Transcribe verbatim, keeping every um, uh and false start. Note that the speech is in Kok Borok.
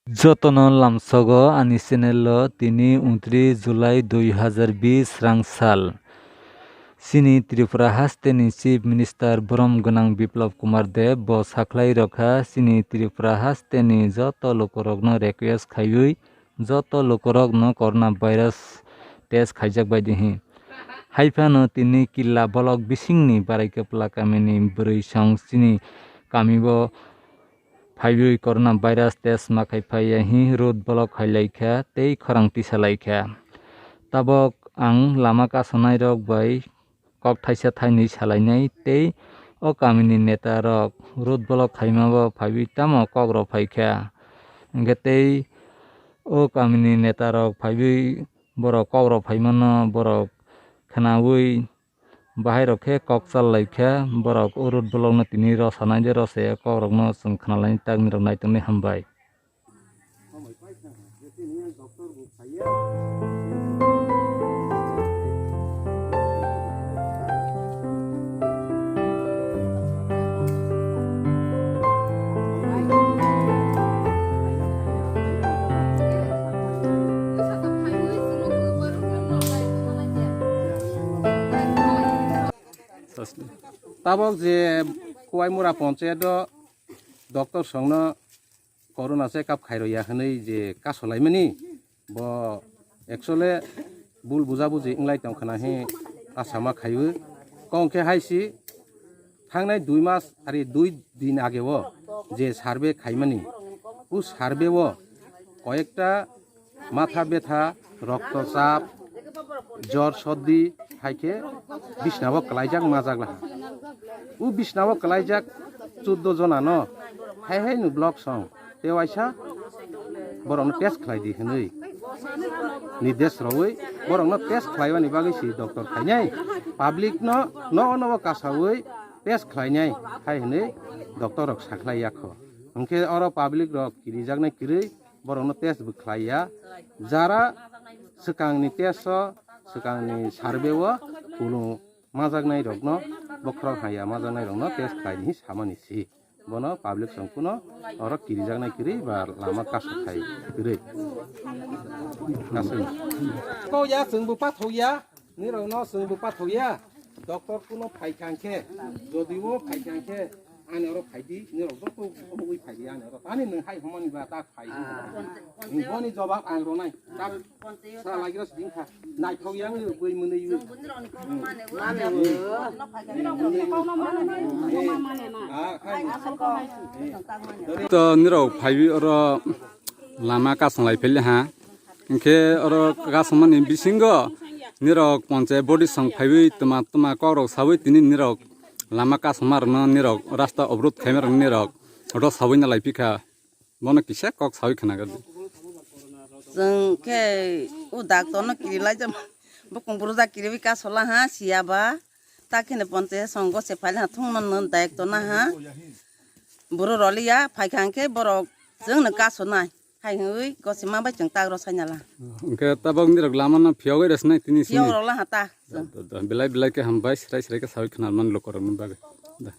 Jotono lamsogo ani channel o. Tini untris July dui hazar bis srang sal. Chini Tripura haste ni Chief Minister borom gwnang Biplab Kumar Deb bo sakhlai rokha chini Tripura haste ni joto lukurokno request khaiwi joto lukurokno corona virus test khaijak bai di hi. Haiphano tini Killa bolok bisingni Barai Kwpla kamini bwrwi song chini kamio phaiwi corona virus test ma khai phaiya hi road block khai laikha tei khorang tisa laikha. Tabok ang lama kasanairok bai kok thaisa thainwi salainai tei o kamini netarok road block khaimabo phaiwi tamo kok rw phaikha. Hwnkhe tei o kamini netarok phaiwi borok kok rw phaimano borok khwnawi bahai rok khe kok chal lai khe borok o road block no tini rw sanai de rw se kok rok no chwng khwna lai tak nirok nai tongni hambai. Tabok je Kuwaimura ponchayat o doctor songno corona check up khairokya hwnwi je kasolaimani, bo actually bul bujabuji wnglai tongkhwna hi asama khaiwi. Kok hwnkhe haisi thangnai dui mas ari dui din ageo je survey khaimani, o survey o koyekta matha betha, roktochap, jor, sordi, hai khe bisnabo kwlaijak majak laha. O bisnabo kwlaijak chuddo jonano hai hai no block song tei waisa borokno test khlai di hwnwi nirdesh rwwi borokno test khlaimani bagwi si doctor khainai. Public no nogo nogo kasawi test khlainai hai hwnwi doctor rok sakhlai yakho. Hwnkhe oro public rok kirijaknai kwrwi borokno test bo khlai ya. Jara swkangni test o, swkangni survey o kunu majaknai rokno, bokhorok haya majaknai rokno test khlai di samani si. Bono public song kuno oro kirijaknai kwrwi ba lama kasu khai kwrwi. Kasu. Ko ya chwng bo pathok ya. Nirokno chwngbo pathokya, doctor kuno phaikha hwnkhe, jodibo phaikha hwnkhe, ani oro phaidi, nirok joto ui phaidi ani oro. Tani nwng hai hwnmani ba ta phai. Nwng boni jobab ang ronai. Ta sa lagira sidi wngkha. Naithokya wngwi bui mwnwi. To nirok phaiwi oro lama kasonglai philha. Hwnkhe oro kasongmani bisingo nirok ponchayat body song phaiwi twma twma kokrok sawi tini nirok lama kasongmarokno nirok rasta obrod khaimarokno nirok oro sawi nalai phikha. Bono kisa kok sawi khna gadi. Chwng khe o doctor no kiri laijak bukung burujak kiriwi kasola ha siyaba ta kheno ponchayat song gose phaile ha thung manno doctor na ha buru roliya phaikha hwnkhe borok chwngno kasonai. Hai hwnwi gosima bai chwng tagro sainala. Hwnkhe tabok nirok lama no phiyogwi rwsnai tini simi. Phiyok rokla ha ta. Da, da, da. Belai belai khe hambai, srai srai khe sawi khna man lukurokni bagwi. Da.